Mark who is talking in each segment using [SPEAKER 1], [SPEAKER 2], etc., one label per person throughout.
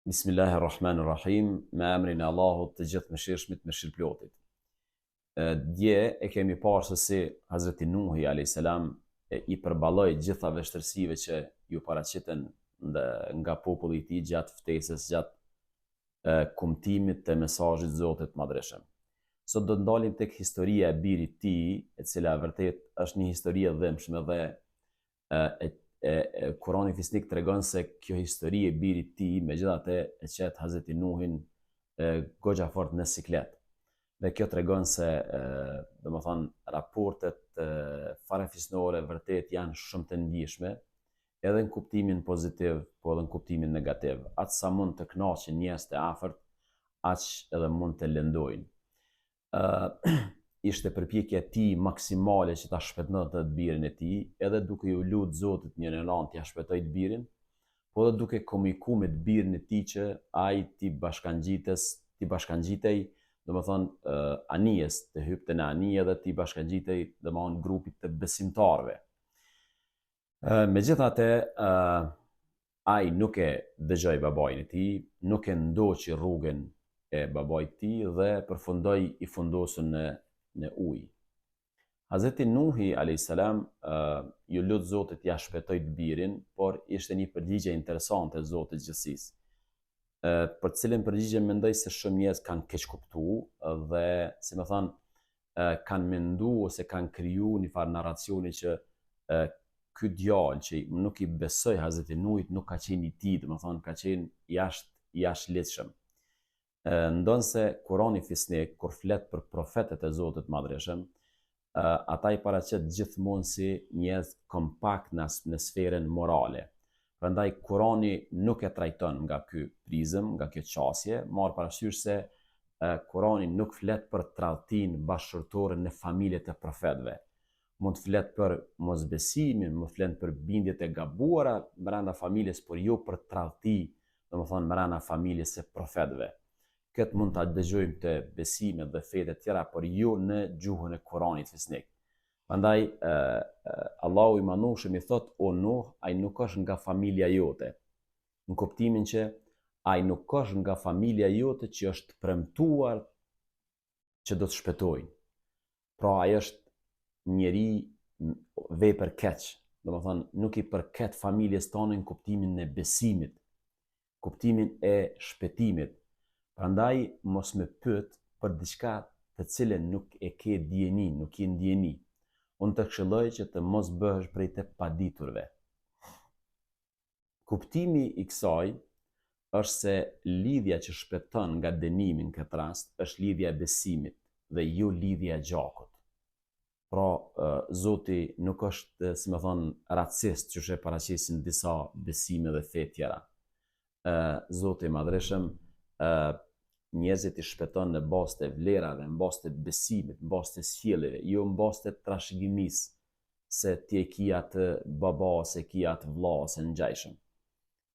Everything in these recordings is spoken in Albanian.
[SPEAKER 1] Bismillahi Rahman Rahim, me emrin e Allahut të Gjithëmëshirshmit Mëshirëplotit. Dje e kemi parë se si Hazreti Nuhi a.s. i përballoi gjitha vështirësive që iu paraqitën nga populli i tij gjatë ftesës, gjatë kumtimit të mesazhit të Zotit të Madhërishëm. Sot do të ndalim tek historia e birit të tij, e cila vërtet është një histori e dhimbshme dhe e, e, e Kurani Fisnik tregon se kjo histori e birit të tij, megjithatë e qet Hazreti Nuhin e, goxha fort në siklet. Dhe kjo tregon se, e, domethënë, raportet e, farefisnore vërtet janë shumë të ndjeshme, edhe në kuptimin pozitiv, po edhe në kuptimin negativ. Aq sa mund të kënaqin njerëz të afërt, aq edhe mund të lëndojnë. ishte përpjekja e tij maksimale që ta shpëtonte të birin e tij, edhe duke iu lut Zotit në njërën anë t'ia shpëtojë të birin, po edhe duke komuniku me të birin e tij që ai t'i bashkangjites, t'i bashkangjitej, domethënë uh, anijes, të hypte në anije dhe t'i bashkangjitej, domethënë grupit të besimtarëve. Megjithatë, ai nuk e dëgjoi babain e tij, nuk e ndoqi rrugën e babait të tij dhe përfundoi i fundosur në në ujë. Hazreti Nuhi alayhis salam iu lut Zotit t'ia shpëtojë të birin, por ishte një përgjigje interesante e Zotit të gjithësisë. Për të cilën përgjigje mendoj se shumë njerëz kanë keqkuptu dhe, si me thënë, kanë mendu ose kanë kriju një farë narracioni që ky djalë që nuk i besoi Hazreti Nuhit nuk ka qenë i tij, domethënë ka qenë jashtë jashtëligjshëm. Ndonëse Kurani Fisnik kur flet për profetët e Zotit të Madhërishëm, ata i paraqet gjithmonë si njerëz kompakt në, në sferën morale. Prandaj Kurani nuk e trajton nga ky prizëm, nga kjo qasje, marrë parasysh se Kurani nuk flet për tradhtinë bashkëshortore në familjet e profetëve. Mund të flet për mosbesimin, mund të flet për bindjet e gabuara brenda familjes, por jo për tradhti, domethënë brenda familjes së profetëve. Këtë mund ta dëgjojmë te besimet dhe fetë e tjera, por jo në gjuhën e Kuranit fisnik. Prandaj Allahu i Madhnushëm i thotë o Nuh, ai nuk është nga familja jote. Në kuptimin që ai nuk është nga familja jote që është premtuar që do të shpëtojnë. Pra ai është njeri vepërkeq, domethënë nuk i përket familjes tane në kuptimin e besimit, kuptimin e shpëtimit. Prandaj mos më pyet për diçka të cilën nuk e ke dijeni, nuk je në dijeni. Unë të këshilloj që të mos bëhesh prej të paditurve. Kuptimi i kësaj është se lidhja që shpëton nga dënimi në këtë rast është lidhja e besimit dhe jo lidhja e gjakut. Pra, Zoti nuk është, si me thonë, racist, qysh e paraqesin disa besime dhe fe tjera. Zoti i Madhërishëm njerëzit i shpëton në bazë të vlerave, në bazë të besimit, në bazë të sjelljeve, jo në bazë të trashëgimisë se ti e ki atë baba ose ki atë vlla ose ngjajshëm.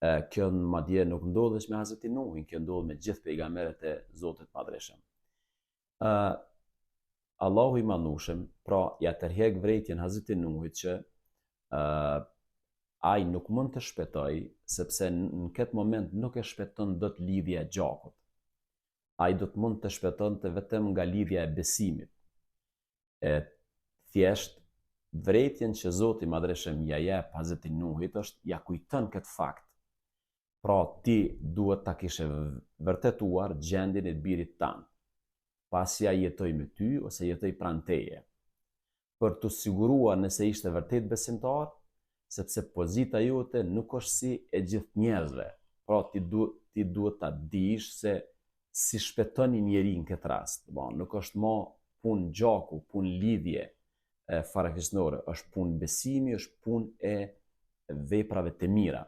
[SPEAKER 1] E, kjo madje nuk ndodh veç me Hazreti Nuhin, kjo ndodh me gjithë pejgamberët e Zotit të Madhërishëm. Ë Allahu i Madhnushëm, pra ja tërheq vërejtjen Hazreti Nuhit që ë ai nuk mund të shpëtojë sepse në këtë moment nuk e shpëton dot lidhja e gjakut. Ai do të mund të shpëtonte vetëm nga lidhja e besimit. E thjesht vërejtjen që Zoti i Madhërishëm ja jep Hazreti Nuhit është ja kujton këtë fakt. Pra ti duhet ta kishe vërtetuar gjendjen e birit tand, pasi ai jetoi me ty ose jetoi pranë teje, për t'u siguruar nëse ishte vërtet besimtar, sepse pozita jote nuk është si e gjithë njerëzve. Pra ti du, ti duhet ta dish se si shpëton një njeri në këtë rast. Bo, nuk është ma punë gjaku, punë lidhje e farefisnore, është punë besimi, është punë e veprave të mira.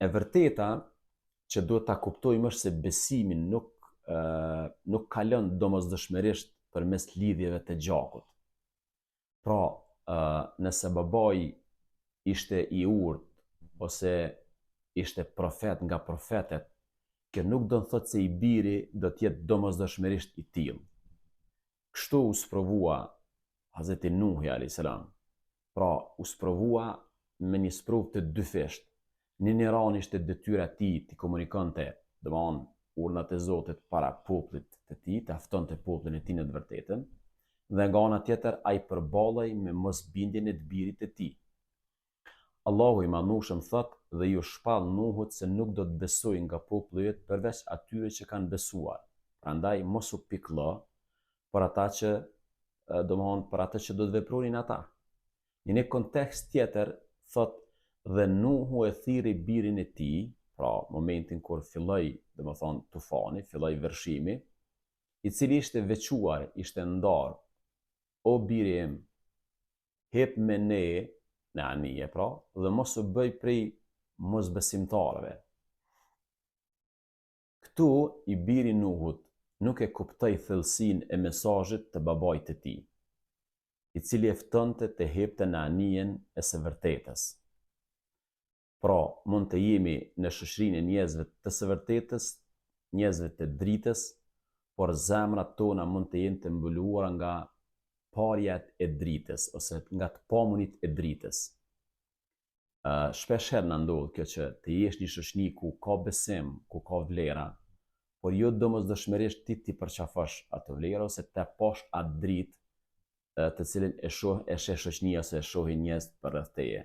[SPEAKER 1] E vërteta që duhet ta kuptojmë është se besimi nuk e, nuk kalon domosdoshmërisht përmes lidhjeve të gjakut. Pra, ë nëse babai ishte i urtë ose ishte profet nga profetët, kjo nuk do të thotë se i biri do të jetë domosdoshmërisht i tillë. Kështu u sprovua Hazreti Nuhi alayhis salam. Pra, u sprovua me një sprovë të dyfishtë. Në njërën anë ishte detyra e tij t'i komunikonte, domethënë, urdhnat e Zotit para popullit të tij, ta ftonte popullin e tij në të vërtetën, dhe nga ana tjetër ai përballej me mosbindjen e të birit të tij. Allahu i Madhnushëm thotë, Dhe iu shpall Nuhut se nuk do të besojnë nga populli yt përveç atyre që kanë besuar, prandaj mos u pikëllo për ata që, domethënë për atë që do të vepronin ata. Në një kontekst tjetër thotë, Dhe Nuhu e thirri birin e tij, pra momentin kur filloi, domethënë tufani, filloi vërshimi, i cili ishte veçuar, ishte ndarë, O biri im, hip me ne në anije, pra, dhe mos u bëj prej mosbesimtarëve. Këtu i biri i Nuhut nuk e kuptoi thellësinë e mesazhit të babait të tij, i cili e ftonte të hipte në anijen e së vërtetës. Pra, mund të jemi në shoqërinë e njerëzve të së vërtetës, njerëzve të dritës, por zemrat tona mund të jenë të mbuluara nga parja e dritës ose nga të pamunit e dritës. Shpesh herë na ndodh kjo që të jesh në një shoqni ku ka besim, ku ka vlera, por jo domosdoshmërisht ti t'i përqafosh ato vlera ose të pash atë dritë të cilën e shoh e sheh shoqnia ose e shohin njerëzit përreth teje.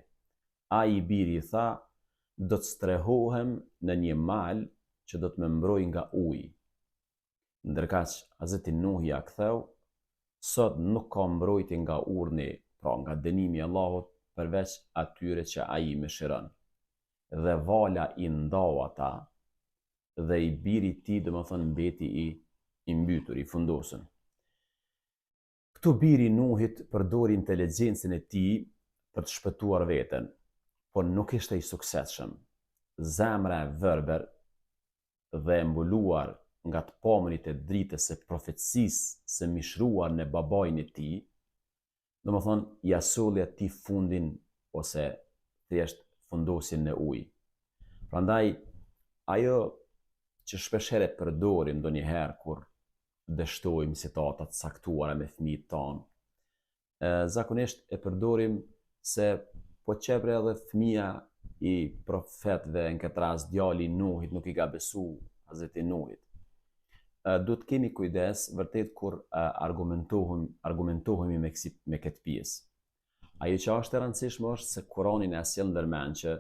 [SPEAKER 1] Ai i biri i tha, do të strehohem në një mal që do të më mbrojë nga uji. Ndërkaq, Hazreti Nuhi ia ktheu, Sot nuk ka mbrojtje nga urdhni, pra nga dënimi i Allahut, përveç atyre që Ai i mëshiron. Dhe vala i ndau ata, dhe i biri i tij, domethënë, mbeti i i mbytur, i fundosur. Këtu biri i Nuhit përdori inteligjencën e tij për të shpëtuar veten, por nuk ishte i suksesshëm. Zemra e verbër dhe e mbuluar nga të pamunit e dritës së profetësisë së mishëruar në babain e tij, domethënë ia solli atij fundin ose thjesht fundosjen në ujë. Prandaj ajo që shpeshherë e përdorim ndonjëherë kur dështojmë situata të caktuara me fëmijët tanë, zakonisht e përdorim se po qe bre edhe fëmija i profetëve në këtë rast djali i Nuhit nuk i ka besu Hazreti Nuhit. Duhet të kemi kujdes vërtet kur argumentohemi, argumentohemi me, kësi, me këtë pjesë. Ajo që është e rëndësishme është se Kurani na sjell ndërmend që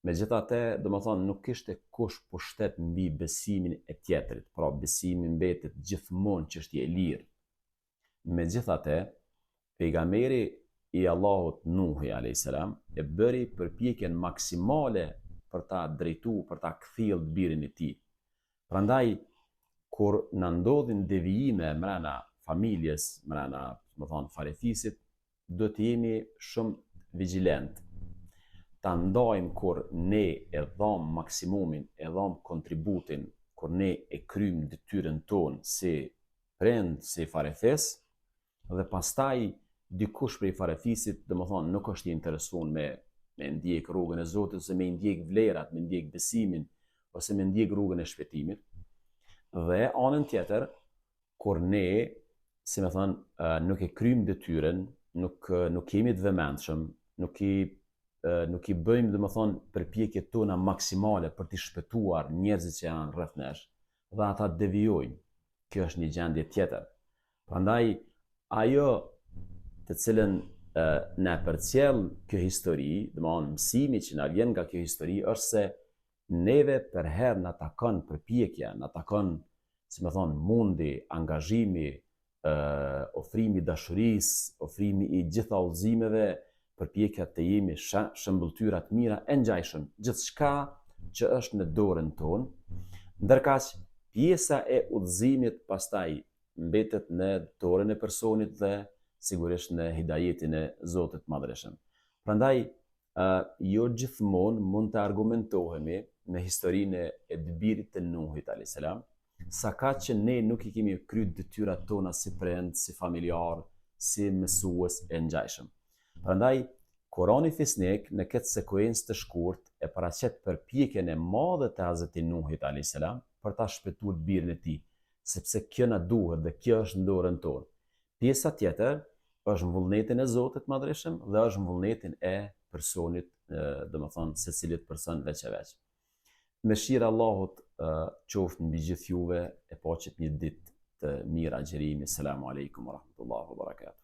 [SPEAKER 1] megjithatë, domethënë nuk kishte kush pushtet mbi besimin e tjetrit, pra besimi mbetet gjithmonë çështje e lirë. Megjithatë, pejgamberi i Allahut Nuhi alayhis salam e bëri përpjekjen maksimale për ta drejtu, për ta kthjellë të birin e tij. Prandaj kur na ndodhin devijime mrena familjes, mrena, domethonë, farefisit, duhet të jemi shumë vigjilent. Ta ndajmë kur ne e dhamë maksimumin, e dhamë kontributin, kur ne e krymë detyrën tonë si prind, si farefis, dhe pastaj dikush prej farefisit, domethonë, nuk është i interesun me, me ndjek rrugën e Zotit, ose me ndjek vlerat, me ndjek besimin, ose me ndjek rrugën e shpëtimit. Dhe anën tjetër, kur ne, si me thonë, nuk e krymë detyrën, nuk, nuk jemi të vëmendshëm, nuk i nuk i bëjmë, domethonë, përpjekjet tona maksimale për t'i shpëtuar njerëzit që janë rreth nesh, dhe ata devijojnë. Kjo është një gjendje tjetër. Prandaj ajo të cilën na e përcjell kjo histori, domethonë mësimi që na vjen nga kjo histori është se neve përherë na takon përpjekja, na takon, si me thonë, mundi, angazhimi, ofrimi i dashurisë, ofrimi i gjitha udhëzimeve, përpjekja të jemi shëmbëlltyra të mira e ngjajshëm, gjithçka që është në dorën tonë, ndërkaq pjesa e udhëzimit pastaj mbetet në dorën e personit dhe sigurisht në hidajetin e Zotit të Madhërishëm. Prandaj, jo gjithmonë mund të argumentohemi me historinë e të birit të Nuhit alayhis salam, sakaq që ne nuk i kemi kry detyrat tona si prind, si familjar, si mësues e ngjajshëm. Prandaj, Kurani Fisnik në këtë sekuencë të shkurt e paraqet përpjekjen e madhe të Hazreti Nuhit alayhis salam për ta shpëtuar të birin e tij, sepse kjo na duhet dhe kjo është në dorën tonë. Pjesa tjetër është në vullnetin e Zotit të Madhërishëm dhe është në vullnetin e personit domethënë secilit person veç e veç. Mëshira e Allahut qoftë mbi gjithë juve e paçit një ditë të mirë agjërimi. Selamu alejkum wa rahmetullahi wa barakatuh.